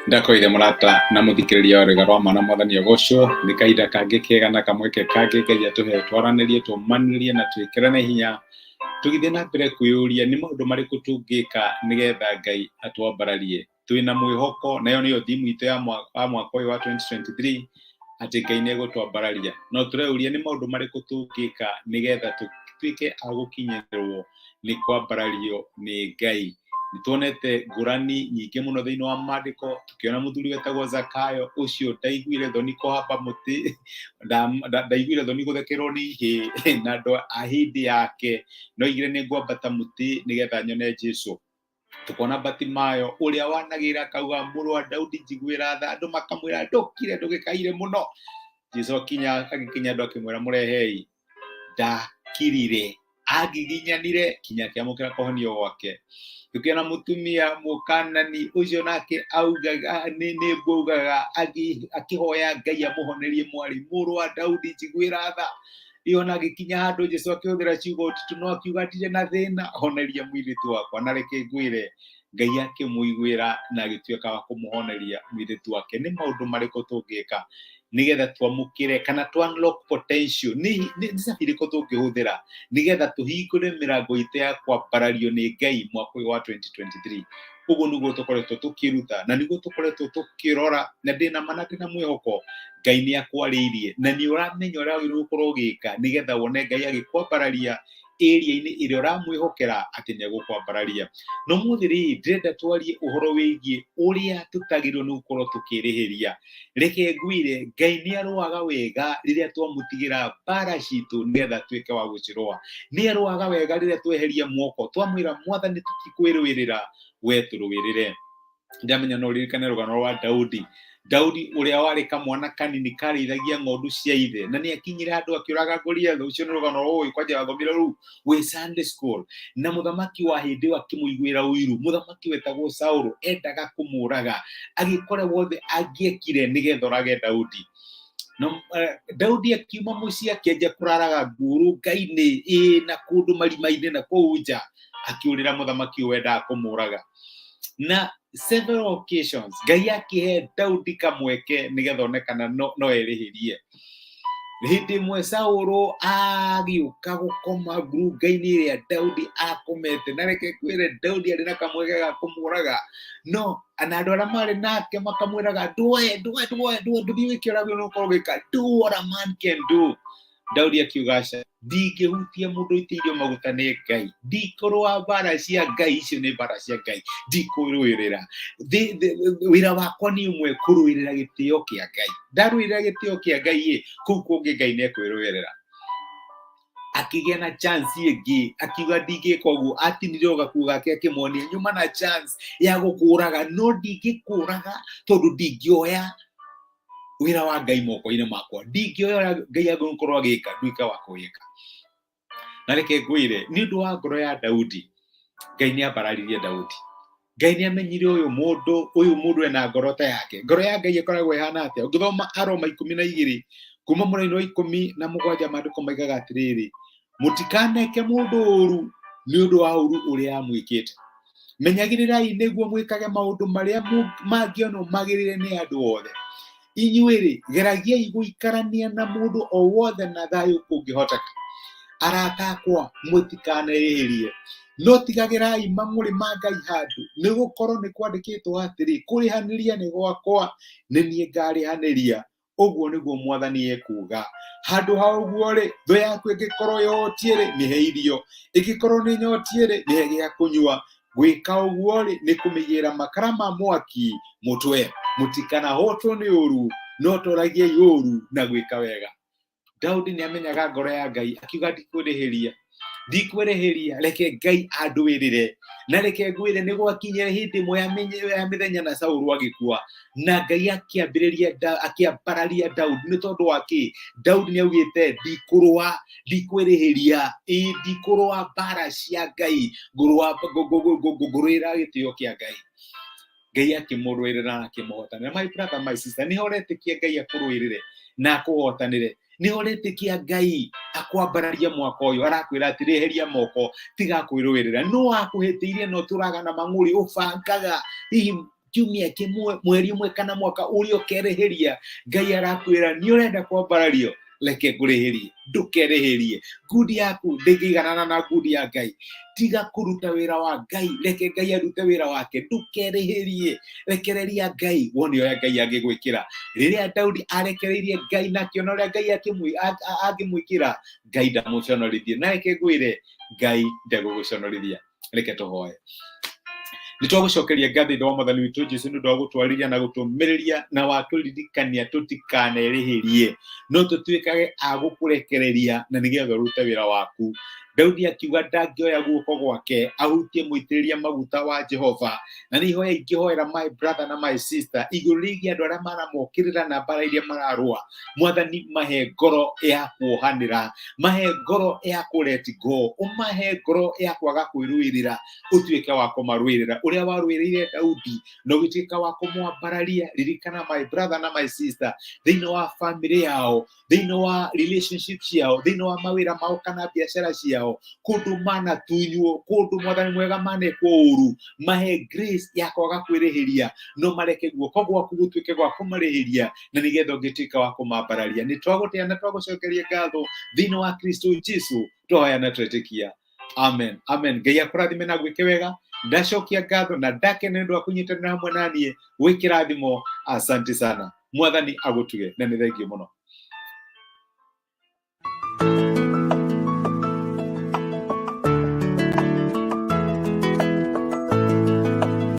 Ndakoire mũrata na mũthikĩrĩria wa rwĩga rwa mana mwathani agocwo nĩ kahinda kangĩ kega na kamweke kangĩ Ngai atũhe twaranĩrie tũmanĩrie na twĩkĩrane hinya tũgĩthiĩ na mbere kwĩyũria nĩ maũndũ marĩkũ tũngĩka nĩgetha Ngai atwambararie. Twĩna mwĩhoko nayo nĩyo thimu itũ ya mwaka ũyũ wa 2023 atĩ Ngai nĩ egũtwambararia. No tũreyũria nĩ maũndũ marĩkũ tũngĩka nĩgetha tũtuĩke a gũkinyĩrwo nĩ kwambarario nĩ Ngai. Nĩ tuonete ngũrani nyingĩ mũno thĩinĩ wa maandĩko, tũkĩona mũthuri wetagwo Zakayo, ũcio ndaiguire thoni kũhamba mũtĩ, ndaiguire thoni gũthekerwo nĩ ihĩĩ na andũ a hĩndĩ yake, no oigire nĩ ngwambata mũtĩ nĩgetha nyone Jesu. Tukona Batimayo ũrĩa wanagĩra akauga mũrũ wa Daudi njiguĩra tha, andũ makamwĩra ndũkire ndũgĩkaire mũno. Jesu akinya agĩkinya andũ akĩmwĩra mũrehei, ndakirire agiginyanire kinya akĩamũkĩra kũhonio gwake. Tũkĩona mũtumia mũkanani ũcio nake augaga nĩ augaga akĩhoya Ngai amũhonerie mwarĩ, mũrũ wa Daudi njiguĩra tha. Ĩyo na agĩkinya handũ Jesu akĩhũthĩra ciugo nditũ no akiuga ndirĩ na thĩna, honeria mũirĩtu wakwa. Na reke ngwĩre, Ngai akĩmũiguĩra na agĩtuĩka wa kũmũhoneria mũirĩtu wake. Nĩ maũndũ marĩkũ tũngĩka nĩgetha twamũkĩre kana tũ unlock potential? Nĩ cabi irĩkũ tũngĩhũthĩra nĩgetha tũhingũre mĩrango itũ ya kwambarario nĩ Ngai mwaka ũyũ wa 2023? Ũguo nĩguo tũkoretwo tũkĩruta na nĩguo tũkoretwo tũkĩrora, na ndĩna ma na ndĩna mwĩhoko Ngai nĩ akwarĩirie na nĩ ũramenya ũrĩa wagĩrĩirwo gũkorwo ũgĩka nĩgetha wone Ngai agĩkwambararia area-inĩ ĩrĩa ũramwĩhokera atĩ nĩ egũkwambararia. Na ũmũthĩ rĩ, ndĩrenda twarie ũhoro wĩgiĩ ũrĩa tũtagĩrĩirwo nĩ gũkorwo tũkĩrĩhĩria. Reke ngwĩre, Ngai nĩ arũaga wega rĩrĩa twamũtigĩra mbara citũ nĩgetha atuĩke wa gũcirũa. Nĩ arũaga wega rĩrĩa tweheria moko, twamwĩra mwathani tũtikwĩrũĩrĩra, we tũrũĩrĩre. Ndamenya no ũririkane rũgano rwa Daudi. Daudi ũrĩa warĩ kamwana kanini karĩithagia ng'ondu cia ithe, na nĩ akinyire handũ akĩũraga Goliath. Ũcio nĩ rũgano rũĩ kwanja wathomire rũu wĩ Sunday school. Na mũthamaki wa hĩndĩ ĩyo akĩmũiguĩra ũiru. Mũthamaki wetagwo Saũlũ endaga kũmũraga, agĩka ũrĩa wothe angĩekire nĩgetha orage Daudi. No Daudi akiuma mũciĩ akĩanjia kũraraga ngurunga-inĩ ĩ na kũndũ marima-inĩ na kũu nja, akĩũrĩra mũthamaki ũyũ wendaga kũmũraga. Na several occasions Ngai akĩhe Daudi kamweke nĩgetha one kana no erĩhĩrie. Hĩndĩ ĩmwe Saũlũ agĩũka gũkoma ngurunga-inĩ ĩrĩa Daudi akomete, na reke ngwĩre Daudi arĩ na kamweke ga kũmũraga, no na andũ arĩa marĩ nake makamwĩraga ndũe ndũe ndũe ndũe ndũthiĩ wĩke ũrĩa wagĩrĩirwo gũkorwo ũgĩka, do what a man can do. Daudi akiuga aca, ndingĩhutia mũndũ ũitĩirio maguta nĩ Ngai, ndikũrũa mbara cia Ngai, icio nĩ mbara cia Ngai, ndikũrũĩrĩra. Wĩra wakwa nĩ ũmwe, kũrũĩrĩra gĩtĩo kĩa Ngai. Ndarũĩrĩra gĩtĩo kĩa Ngai ĩ, kũu kũngĩ Ngai nĩ ekwĩrũĩrĩra. Akĩgĩa na chance ĩngĩ, akiuga ndingĩka ũguo, atinire o gakuo gake akĩmonia nyuma na chance ya gũkũraga, no ndingĩkũraga tondũ ndingĩoya wĩra wa Ngai moko-inĩ makwa, ndingĩoya ũrĩa Ngai angĩkorwo agĩka nduĩke wa kũwĩka. Na reke ngwĩre, nĩ ũndũ wa ngoro ya Daudi, Ngai nĩ ambararirie Daudi. Ngai nĩ amenyire ũyũ mũndũ, ũyũ mũndũ ena ngoro ta yake. Ngoro ya Ngai ĩkoragwo ĩhana atĩa? Ũngĩthoma Aroma 12 kuma mũraini wa 17, maandĩko maigaga atĩrĩrĩ, mũtikaneke mũndũ ũru nĩ ũndũ wa ũru ũrĩa amwĩkĩte. Menyagĩrĩrai nĩguo mwĩkage maũndũ marĩa mangĩonwo magĩrĩire nĩ andũ othe. Inyuĩ-rĩ, geragiai gũikarania na mũndũ o wothe na thayũ kũngĩhoteka. Arata akwa, mũtikanerĩhĩrie, no tigagĩrai mang'ũrĩ ma Ngai handũ, nĩ gũkorwo nĩ kwandĩkĩtwo atĩrĩ, kũrĩhanĩria nĩ gwakwa, nĩ niĩ ngarĩhanĩria, ũguo nĩguo Mwathani ekuuga. Handũ ha ũguo-rĩ, thũ yaku ĩngĩkorwo yotiĩ-rĩ, mĩhe irio, ĩngĩkorwo nĩ nyotiĩ-rĩ, mĩhe gĩa kũnyua. Gwĩka ũguo-rĩ, nĩ kũmĩigĩrĩra makara ma mwaki mũtwe. Mũtikanahotwo nĩ ũũru, no toragiai ũũru na gwĩka wega. Daudi nĩ amenyaga ngoro ya Ngai, akiuga ndikwĩrĩhĩria, ndikwĩrĩhĩria, reke Ngai andũĩrĩre. Na reke ngwĩre, nĩ gwakinyire hĩndĩ ĩmwe ya mĩthenya na Saũlũ agĩkua, na Ngai akĩambĩrĩria akĩambararia Daudi. Nĩ tondũ wa kĩ? Daudi nĩ augĩte ndikũrũa, ndikwĩrĩhĩria, ĩ ndikũrũa mbara cia Ngai, ngũrũĩra gĩtĩo kĩa Ngai. Ngai akĩmũrũĩrĩra na akĩmũhotanĩra. My brother, my sister, nĩho ũretĩkia Ngai akũrũĩrĩre na akũhotanĩre? Nĩho ũretĩkia Ngai akwambararia mwaka ũyũ? Arakwĩra atĩrĩ, eheria moko, tiga kwĩrũĩrĩra. No akũhĩtĩirie na ũtũraga na mang'ũrĩ, ũbangaga hihi Kiumia kĩmwe, mweri ũmwe kana mwaka ũrĩa ũkerĩhĩria. Ngai arakwĩra nĩ ũrenda kwambarario, reke ngũrĩhĩrie. Ndũkerĩhĩrie, ngundi yaku ndĩngĩiganana na ngundi ya Ngai. Tiga kũruta wĩra wa Ngai, reke Ngai arute wĩra wake. Ndũkerĩhĩrie, rekereria Ngai wone ũrĩa Ngai angĩgwĩkĩra. Rĩrĩa Daudi arekereirie Ngai na akĩona ũrĩa Ngai angĩmwĩkĩra, Ngai ndamũconorithie. Na reke ngwĩre, Ngai ndegũgũconorithia. Reke tũhoe. Nĩ twagũcokeria ngatho ithe wa Mwathani witũ Jesu nĩ ũndũ wa gũtwarĩria na gũtũmĩrĩria na watũririkania tũtikanerĩhĩrie, no tũtuĩkage a gũkũrekereria na nĩgetha ũrute wĩra waku. Daudi akiuga ndangĩoya guoko gwake ahutie mũitĩrĩria maguta wa Jehova. Na nĩ ihoya ingĩhoera my brother na my sister igũrũ rĩgiĩ andũ arĩa maramokĩrĩra na mbara iria mararũa. Mwathani, mahe ngoro ya kuohanĩra, mahe ngoro ya kũ let go, ũmahe ngoro ya kwaga kwĩrũĩrĩra, ũtuĩke wa kũmarũĩrĩra ũrĩa warũĩrĩire Daudi na ũgĩtuĩka wa kũmwambararia. Ririkana my brother na my sister thĩinĩ wa family yao, thĩinĩ wa relationship ciao, thĩinĩ wa mawĩra mao kana biacara ciao, kũndũ manatunywo, kũndũ Mwathani mwega manekwo ũru, mahe grace ya kwaga kwĩrĩhĩria, no mareke guoko gwaku gũtuĩke gwa kũmarĩhĩria na nĩgetha ũngĩtuĩka wa kũmambararia. Nĩ twagũtĩa na twagũcokeria ngatho thĩinĩ wa Kristo Jesu, twahoya na twetĩkia, amen, amen. Ngai akũrathime na gwĩke wega. Ndacokia ngatho na ndakena nĩ ũndũ wa kũnyitanĩra hamwe na niĩ. Wĩ kĩrathimo, asante sana. Mwathani agũtuge na nĩ thengio mũno.